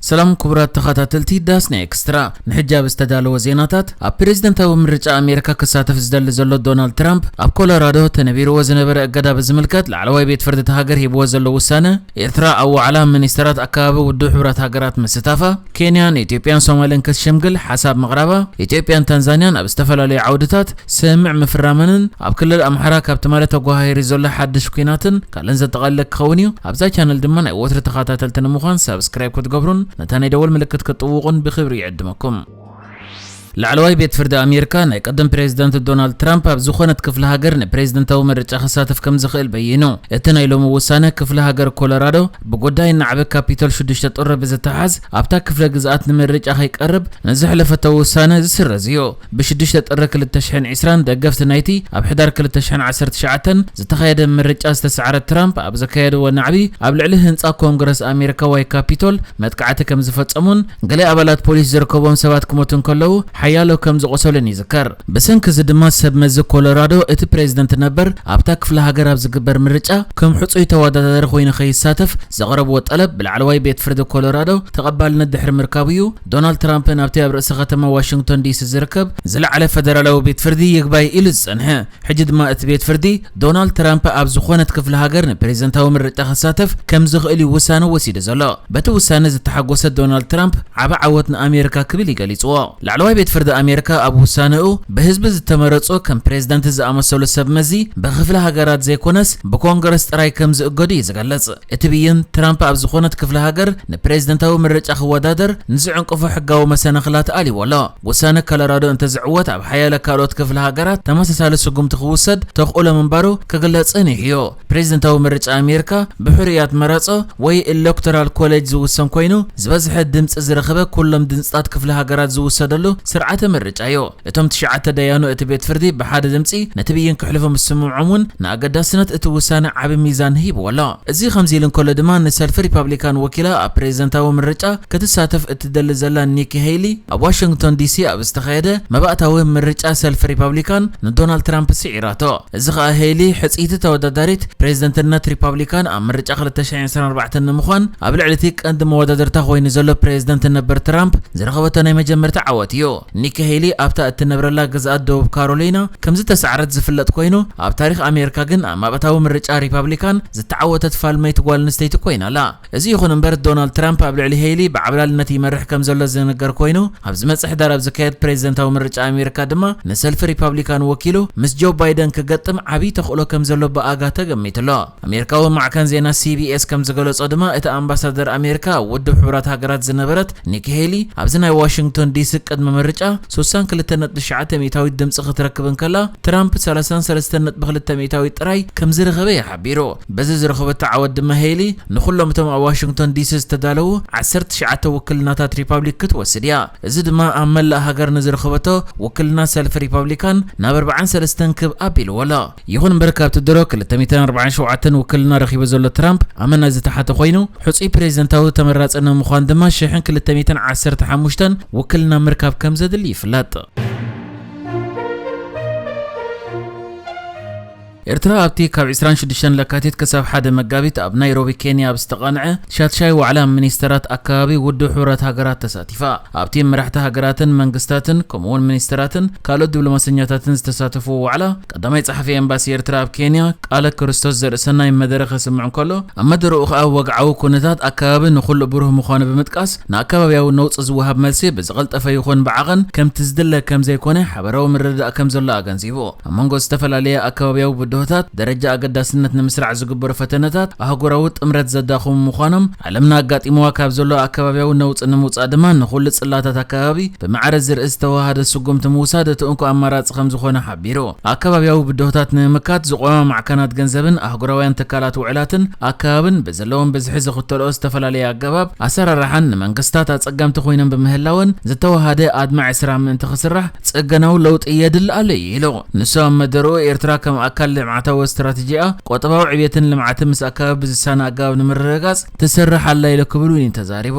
ሰላም ክቡራት ተኸታተልቲ ዳስና ኤክስትራ፣ ንሕጂ ኣብ ዝተዳለወ ዜናታት፣ ኣብ ፕሬዝደንታዊ ምርጫ ኣሜሪካ ክሳተፍ ዝደሊ ዘሎ ዶናልድ ትራምፕ ኣብ ኮሎራዶ ተነቢርዎ ዝነበረ እገዳ ብዝምልከት ላዕለዋይ ቤት ፍርዲ እቲ ሃገር ሂብዎ ዘሎ ውሳነ፣ ኤርትራ ኣብ ዋዕላ ሚኒስተራት ኣከባቢ ውድብ ሕቡራት ሃገራት ምስታፋ፣ ኬንያን ኢትዮጵያን ሶማልን ክትሽምግል ሓሳብ ምቕራባ፣ ኢትዮጵያን ታንዛንያን ኣብ ዝተፈላለዩ ዓውድታት ስምምዕ ምፍራመንን ኣብ ክልል ኣምሓራ ካብ ትማሊ ተጓሃሂሩ ዘሎ ሓድሽ ኲናትን ካልእን ዘጠቓለለ ክኸውን እዩ። ኣብዛ ቻነል ድማ ናይ ወትሪ ተኸታተልቲ ንምዃን ሳብስክራይብ ክትገብሩን ነታ ናይ ደወል ምልክት ክትጥውቑን ብኽብሪ ይዕድመኩም። ላዕለዋይ ቤት ፍርዲ ኣሜሪካ ናይ ቀደም ፕሬዝዳንት ዶናልድ ትራምፕ ኣብ ዝኾነት ክፍለ ሃገር ንፕሬዝደንታዊ ምርጫ ክሳተፍ ከም ዝኽእል በይኑ። እቲ ናይ ሎሚ ውሳነ ክፍለ ሃገር ኮሎራዶ ብጉዳይ ናዕቢ ካፒቶል ሽዱሽተ ጥሪ ብዝተሓዝ ኣብታ ክፍለ ግዝኣት ንምርጫ ከይቀርብ ንዘሕለፈቶ ውሳነ ዝስረዝ እዩ። ብሽዱሽተ ጥሪ ክልተ ሽሕን ዕስራን ደገፍቲ ናይቲ ኣብ ሕዳር ክልተ ሽሕን ዓሰርተ ትሽዓተን ዝተኻየደ ምርጫ ዝተሰዓረ ትራምፕ ኣብ ዘካየድዎ ናዕቢ ኣብ ልዕሊ ህንጻ ኮንግረስ ኣሜሪካ ወይ ካፒቶል መጥቃዕቲ ከም ዝፈጸሙን ገለ ኣባላት ፖሊስ ዝርከቦም ሰባት ክሞቱ እንከለዉ ሓያሎ ከም ዝቖሰሉን ይዝከር። ብሰንኪ እዚ ድማ ሰብ መዚ ኮሎራዶ እቲ ፕሬዝደንት ነበር ኣብታ ክፍለ ሃገር ኣብ ዝግበር ምርጫ ከም ሕጹይ ተወዳዳሪ ኮይኑ ከይሳተፍ ዘቕረብዎ ጠለብ ብላዕለዋይ ቤት ፍርዲ ኮሎራዶ ተቐባልነት ድሕሪ ምርካቡ እዩ ዶናልድ ትራምፕ ናብቲ ኣብ ርእሲ ከተማ ዋሽንግቶን ዲሲ ዝርከብ ዝለዓለ ፈደራላዊ ቤት ፍርዲ ይግባይ ኢሉ ዝጸንሐ። ሕጂ ድማ እቲ ቤት ፍርዲ ዶናልድ ትራምፕ ኣብ ዝኾነት ክፍለ ሃገር ንፕሬዝደንታዊ ምርጫ ክሳተፍ ከም ዝኽእል እዩ ውሳነ ወሲዱ ዘሎ። በቲ ውሳነ ዝተሓጎሰ ዶናልድ ትራምፕ ዓቢ ዓወት ንኣሜሪካ ክብል እዩ ገሊጽዎ። ላዕለዋይ ቤት ፍርዲ ኣሜሪካ ኣብ ውሳነኡ ብህዝቢ ዝተመረጹ ከም ፕሬዝደንት ዝኣመሰሉ ሰብ መዚ ብክፍለ ሃገራት ዘይኮነስ ብኮንግረስ ጥራይ ከም ዝእገዱ እዩ ዝገልጽ። እቲ ብይን ትራምፕ ኣብ ዝኾነት ክፍለ ሃገር ንፕሬዝደንታዊ ምርጫ ክወዳደር ንዝዕንቅፎ ሕጋዊ መሰናኽላት ኣልይዎ ኣሎ። ውሳነ ኮሎራዶ እንተዝዕወት ኣብ ሓያለ ካልኦት ክፍለ ሃገራት ተመሳሳሊ ስጉምቲ ክውሰድ ተኽእሎ ምንባሩ ክግለጽ ጸኒሑ እዩ። ፕሬዝደንታዊ ምርጫ ኣሜሪካ ብሕሩያት መራጾ ወይ ኤሌክቶራል ኮሌጅ ዝውሰን ኮይኑ ዝበዝሐ ድምጺ ዝረኸበ ኩሎም ድምጽታት ክፍለ ሃገራት ዝውሰደሉ ስርዓተ ምርጫ እዩ። እቶም ትሽዓተ ደያኑ እቲ ቤት ፍርዲ ብሓደ ድምጺ ነቲ ብይን ክሕልፉ ምስምዖም እውን ንኣገዳስነት እቲ ውሳነ ዓቢ ሚዛን ሂብዎ ኣሎ። እዚ ከምዚ ኢሉ እንከሎ ድማ ንሰልፊ ሪፓብሊካን ወኪላ ኣብ ፕሬዝደንታዊ ምርጫ ክትሳተፍ እትደሊ ዘላ ኒኪ ሄይሊ ኣብ ዋሽንግቶን ዲሲ ኣብ ዝተኻየደ መባእታዊ ምርጫ ሰልፊ ሪፓብሊካን ንዶናልድ ትራምፕ ስዒራቶ። እዚ ኸኣ ሄይሊ ሕጽይቲ ተወዳዳሪት ፕሬዝደንትነት ሪፓብሊካን ኣብ ምርጫ ክልተ ሽሕን ዕስራን ኣርባዕተን ንምዃን ኣብ ልዕሊ እቲ ቀንዲ መወዳድርታ ኮይኑ ዘሎ ፕሬዝደንት ነበር ትራምፕ ዝረኸበቶ ናይ መጀመርታ ዓወት እዩ። ኒኪ ሄይሊ ኣብታ እትነብረላ ግዝኣት ደቡብ ካሮሊና ከም ዝተሳዕረት ዝፍለጥ ኮይኑ ኣብ ታሪኽ ኣሜሪካ ግን ኣብ መባእታዊ ምርጫ ሪፓብሊካን ዝተዓወተት ፋልመይቲ ጓል ኣንስተይቲ ኮይና ኣላ። እዚ ይኹን እምበር ዶናልድ ትራምፕ ኣብ ልዕሊ ሄይሊ ብዓብላልነት ይመርሕ ከም ዘሎ ዝንገር ኮይኑ ኣብ ዝመጽእ ሕዳር ኣብ ዝካየድ ፕሬዝደንታዊ ምርጫ ኣሜሪካ ድማ ንሰልፊ ሪፓብሊካን ወኪሉ ምስ ጆ ባይደን ክገጥም ዓብዪ ተኽእሎ ከም ዘሎ ብኣጋ ተገሚቱ ኣሎ። ኣሜሪካዊ ማዕከን ዜና ሲቢኤስ ከም ዝገለጾ ድማ እቲ ኣምባሳደር ኣሜሪካ ኣብ ውድብ ሕቡራት ሃገራት ዝነበረት ኒኪ ሄይሊ ኣብዚ ናይ ዋሽንግቶን ዲሲ ቅድመ ምርጫ ስሳን ክልተ ነጥቢ ትሽዓተ ሚእታዊት ድምፂ ክትረክብ እንከላ ትራምፕ ሰላሳን ሰለስተን ነጥቢ ክልተ ሚእታዊት ጥራይ ከም ዝረኸበ እዩ ሓቢሩ። በዚ ዝረኸበቶ ዓወት ድማ ሄይሊ ንኹሎም እቶም ኣብ ዋሽንግቶን ዲሲ ዝተዳለዉ ዓሰርተ ትሽዓተ ውክልናታት ሪፓብሊክ ክትወስድ እያ። እዚ ድማ ኣብ መላእ ሃገር ንዝረኸበቶ ውክልና ሰልፊ ሪፓብሊካን ናብ ኣርባዓን ሰለስተን ክብ ኣቢልዎ ኣሎ። ይኹን እምበር ካብቲ ድሮ ክልተ ሚእትን ኣርባዓን ሸውዓተን ውክልና ረኺቡ ዘሎ ትራምፕ ኣመና ዝተሓተ ኮይኑ ሕጹይ ፕሬዝደንታዊ ተመራጺ ንምዃን ድማ ሽሕን ክልተ ሚእትን ዓሰርተ ሓሙሽተን ውክልና ምርካብ ከም ዘድሊ ይፍለጥ። ኤርትራ ኣብቲ ካብ ዕስራን ሽዱሽተን ለካቲት ክሳብ ሓደ መጋቢት ኣብ ናይሮቢ ኬንያ ኣብ ዝተቓንዐ ሻትሻይ ዋዕላ ሚኒስተራት ኣከባቢ ውድብ ሕቡራት ሃገራት ተሳቲፋ። ኣብቲ መራሕቲ ሃገራትን መንግስታትን ከምኡውን ሚኒስተራትን ካልኦት ዲፕሎማሰኛታትን ዝተሳተፍዎ ዋዕላ ቀዳማይ ጸሓፊ ኤምባሲ ኤርትራ ኣብ ኬንያ ቃለ ክርስቶስ ዘርእሰናይ መደረ ከስምዕ እንከሎ ኣብ መደረኡ ከኣ ወግዓዊ ኩነታት ኣከባቢ ንኹሉ ብሩህ ምዃኑ ብምጥቃስ ንኣከባብያዊ ነውጺ ዝወሃብ መልሲ ብዝቐልጠፈ ይኹን ብዓቐን ከምቲ ዝድለ ከም ዘይኮነ ሓበራዊ ምርድዳእ ከም ዘሎ ኣገንዚቡ። ኣብ መንጎ ዝተፈላለየ ኣከባብያዊ ብድሆታት ደረጃ ኣገዳስነት ንምስራዕ ዝግበሩ ፈተነታት ኣህጉራዊ ጥምረት ዘዳኽሙ ምዃኖም፣ ዓለምና ኣጋጢምዋ ካብ ዘሎ ኣከባብያዊ ነውጺ ንምውጻእ ድማ ንኹሉ ጽላታት ኣከባቢ ብማዕረ ዝርኢ ዝተወሃደ ስጉምቲ ምውሳድ እቲ እንኮ ኣማራጺ ከም ዝኾነ ሓቢሩ። ኣከባብያዊ ብድሆታት ንምምካት ዝቖማ ማዕከናት ገንዘብን ኣህጉራውያን ትካላት ውዕላትን ኣከባብን ብዘለዎም ብዝሒ ዝኽተልኦ ዝተፈላለየ ኣገባብ ኣሰራርሓን ንመንግስታት ኣጸጋምቲ ኮይኖም ብምህላወን ዝተወሃደ ኣድማዒ ስራሕ ምእንቲ ክስራሕ ጽገናዊ ለውጢ የድሊ ኣሎ እዩ ኢሉ። ንሱ ኣብ መደረኡ ኤርትራ ከም ኣካል ልምዓታዊ ስትራተጂኣ ቁጠባዊ ዕብየትን ልምዓትን ምስ ኣከባቢ ብዝሳነ ኣገባብ ንምርግጋጽ ትሰርሕ ኣላ ኢሉ ክብል እውን እዩ ተዛሪቡ።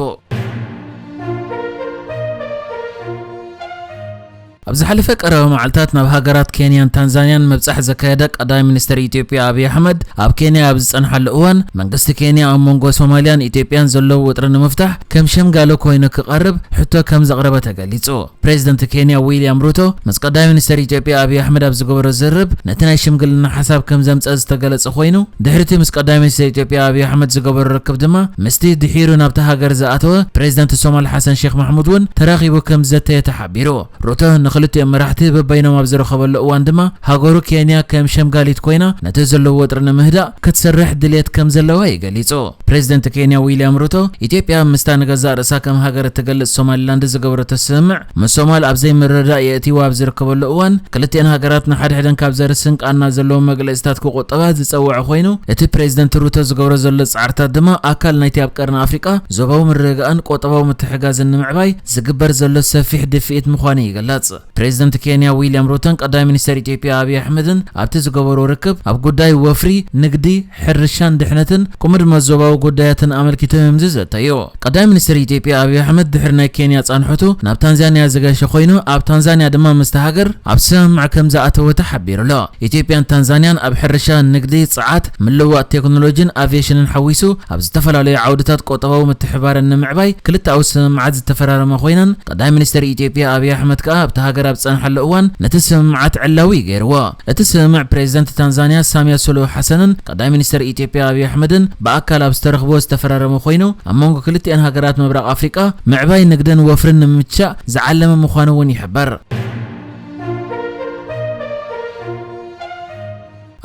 ኣብ ዝሓለፈ ቀረባ መዓልታት ናብ ሃገራት ኬንያን ታንዛንያን ምብጻሕ ዘካየደ ቀዳማይ ሚኒስትር ኢትዮጵያ ኣብይ ኣሕመድ፣ ኣብ ኬንያ ኣብ ዝጸንሓሉ እዋን መንግስቲ ኬንያ ኣብ መንጎ ሶማልያን ኢትዮጵያን ዘለዎ ውጥረት ንምፍታሕ ከም ሸምጋሊ ኮይኑ ክቐርብ ሕቶ ከም ዘቕረበ ተገሊጹ። ፕሬዚደንት ኬንያ ዊልያም ሩቶ ምስ ቀዳማይ ሚኒስትር ኢትዮጵያ ኣብይ ኣሕመድ ኣብ ዝገበሮ ዝርርብ፣ ነቲ ናይ ሽምግልና ሓሳብ ከም ዘምጸ ዝተገለጸ ኮይኑ፣ ድሕሪቲ ምስ ቀዳማይ ሚኒስትር ኢትዮጵያ ኣብይ ኣሕመድ ዝገበሮ ርክብ ድማ ምስቲ ድሒሩ ናብታ ሃገር ዝኣተወ ፕሬዚደንት ሶማል ሓሰን ሼክ ማሕሙድ እውን ተራኺቡ ከም ዝዘተየ ተሓቢሩ። ሩቶ ንኽልቲኦም መራሕቲ በበይኖም ኣብ ዝረኸበሉ እዋን ድማ፣ ሃገሩ ኬንያ ከም ሸምጋሊት ኮይና ነቲ ዘለዎ ወጥሪ ንምህዳእ ክትሰርሕ ድልየት ከም ዘለዋ እዩ ገሊጹ። ፕሬዚደንት ኬንያ ዊልያም ሩቶ፣ ኢትዮጵያ ምስታ ንገዛእ ርእሳ ከም ሃገር እትገልጽ ሶማሊላንድ ዝገበረቶ ስምምዕ፣ ምስ ሶማል ኣብ ዘይምርድዳእ የእትይዋ ኣብ ዝርከበሉ እዋን፣ ክልቲአን ሃገራት ንሓድሕደን ካብ ዘርኢ ስንቃና ዘለዎም መግለጺታት ክቑጠባ ዝጸወዐ ኮይኑ፣ እቲ ፕሬዚደንት ሩቶ ዝገብሮ ዘሎ ጻዕርታት ድማ ኣካል ናይቲ ኣብ ቀርኒ ኣፍሪቃ ዞባዊ ምርግጋእን ቁጠባዊ ምትሕጋዝን ንምዕባይ ዝግበር ዘሎ ሰፊሕ ድፍኢት ምዃኑ ይግለጽ። ፕሬዚደንት ኬንያ ዊልያም ሩቶን ቀዳማይ ሚኒስተር ኢትዮጵያ ኣብይ ኣሕመድን ኣብቲ ዝገበርዎ ርክብ፣ ኣብ ጉዳይ ወፍሪ፣ ንግዲ፣ ሕርሻን ድሕነትን፣ ከምኡ ድማ ዞባዊ ጉዳያትን ኣመልኪቶም እዮም ዝዘተዩ። ቀዳማይ ሚኒስተር ኢትዮጵያ ኣብይ ኣሕመድ ድሕሪ ናይ ኬንያ ጻንሖቱ ናብ ታንዛንያ ዝገሸ ኮይኑ፣ ኣብ ታንዛንያ ድማ ምስቲ ሃገር ኣብ ስምምዕ ከም ዝኣተወ ተሓቢሩ ኣሎ። ኢትዮጵያን ታንዛንያን ኣብ ሕርሻ፣ ንግዲ፣ ጸዓት፣ ምልውዋጥ ቴክኖሎጂን ኣቪዬሽንን ሓዊሱ ኣብ ዝተፈላለዩ ዓውድታት ቁጠባዊ ምትሕብባረን ንምዕባይ ክልተኣዊ ስምምዓት ዝተፈራረማ ኮይነን፣ ቀዳማይ ሚኒስተር ኢትዮጵያ ኣብይ ኣሕመድ ከኣ ኣብታ ሃገር ኣብ ዝጸንሓሉ እዋን ነቲ ስምምዓት ዕላዊ ገይርዎ። እቲ ስምምዕ ፕሬዚደንት ታንዛንያ ሳሚያ ሱሉሁ ሓሰንን ቀዳማይ ሚኒስተር ኢትዮጵያ ኣብይ ኣሕመድን ብኣካል ኣብ ዝተረኽብዎ ዝተፈራረሙ ኮይኑ፣ ኣብ መንጎ ክልቲኣን ሃገራት ምብራቕ ኣፍሪቃ ምዕባይ ንግድን ወፍርን ንምምችቻእ ዝዓለመ ምዃኑ እውን ይሕበር።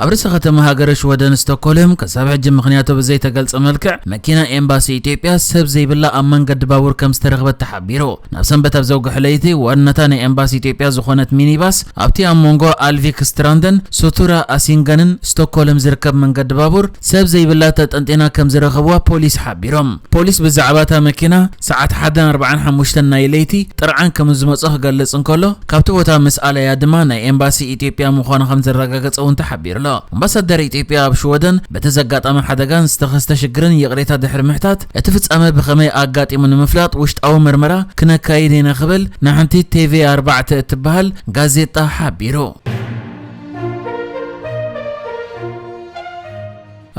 ኣብ ርእሰ ከተማ ሃገረ ሽወደን ስቶክሆልም፣ ክሳብ ሕጂ ምኽንያቱ ብዘይተገልጸ መልክዕ፣ መኪና ኤምባሲ ኢትዮጵያ ሰብ ዘይብላ ኣብ መንገዲ ባቡር ከም ዝተረኽበት ተሓቢሩ። ናብ ሰንበት ኣብ ዘውግሐ ለይቲ፣ ዋናታ ናይ ኤምባሲ ኢትዮጵያ ዝኾነት ሚኒባስ፣ ኣብቲ ኣብ መንጎ ኣልቪክ ስትራንደን ሶቱራ ኣሲንገንን ስቶክሆልም ዝርከብ መንገዲ ባቡር ሰብ ዘይብላ ተጠንጢና ከም ዝረኸብዋ ፖሊስ ሓቢሮም። ፖሊስ ብዛዕባ እታ መኪና ሰዓት ሓደ ኣርባዓን ሓሙሽተን ናይ ለይቲ ጥርዓን ከም ዝመጾ ክገልጽ እንከሎ፣ ካብቲ ቦታ ምስ ኣለያ ድማ ናይ ኤምባሲ ኢትዮጵያ ምዃኑ ከም ዘረጋገጸ እውን ተሓቢሩ ኣሎ። ኣምባሳደር ኢትዮጵያ ኣብ ሽወደን በቲ ዘጋጠመ ሓደጋን ዝተኸስተ ሽግርን ይቕሬታ ድሕሪ ምሕታት፣ እቲ ፍጻመ ብኸመይ ኣጋጢሙ ንምፍላጥ ውሽጣዊ መርመራ ክነካይድ ኢና ክብል ንሓንቲ ቴቪ ኣርባዕተ እትበሃል ጋዜጣ ሓቢሩ።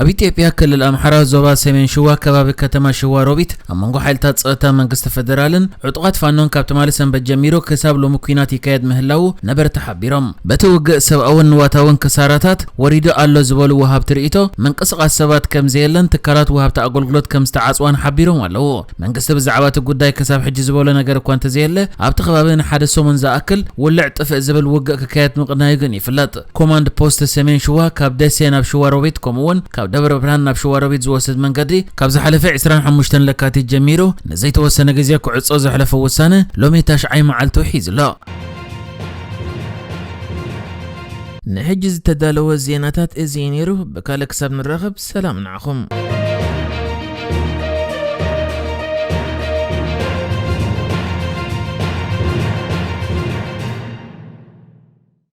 ኣብ ኢትዮጵያ ክልል ኣምሓራ ዞባ ሰሜን ሽዋ ከባቢ ከተማ ሽዋ ሮቢት ኣብ መንጎ ሓይልታት ጸጥታ መንግስቲ ፌደራልን ዕጡቓት ፋኖን ካብ ትማሊ ሰንበት ጀሚሩ ክሳብ ሎሚ ኲናት ይካየድ ምህላዉ ነበርቲ ሓቢሮም። በቲ ውግእ ሰብኣውን ንዋታውን ክሳራታት ወሪዱ ኣሎ ዝበሉ ወሃብቲ ርእይቶ፣ ምንቅስቓስ ሰባት ከም ዘየለን ትካላት ወሃብቲ ኣገልግሎት ከም ዝተዓጽዋን ሓቢሮም ኣለዉ። መንግስቲ ብዛዕባ እቲ ጉዳይ ክሳብ ሕጂ ዝበሎ ነገር እኳ እንተዘየለ፣ ኣብቲ ከባቢ ንሓደ ሰሙን ዝኣክል ውልዕ ጥፍእ ዝብል ውግእ ክካየድ ምቕናዩ ግን ይፍለጥ። ኮማንድ ፖስት ሰሜን ሽዋ ካብ ደሴ ናብ ሽዋ ሮቢት፣ ከምኡ እውን ካብ ደብረ ብርሃን ናብ ሽዋ ሮቢት ዝወስድ መንገዲ፣ ካብ ዝሓለፈ ዕስራን ሓሙሽተን ለካቲት ጀሚሩ ንዘይተወሰነ ግዜ ክዕጾ ዘሕለፎ ውሳነ፣ ሎሚ ታሽዓይ መዓልቱ ሒዙ ኣሎ። ንሕጂ ዝተዳለወ ዜናታት እዚ እዩ ነይሩ። ብካልእ ክሳብ ንራኸብ፣ ሰላም ንዓኹም።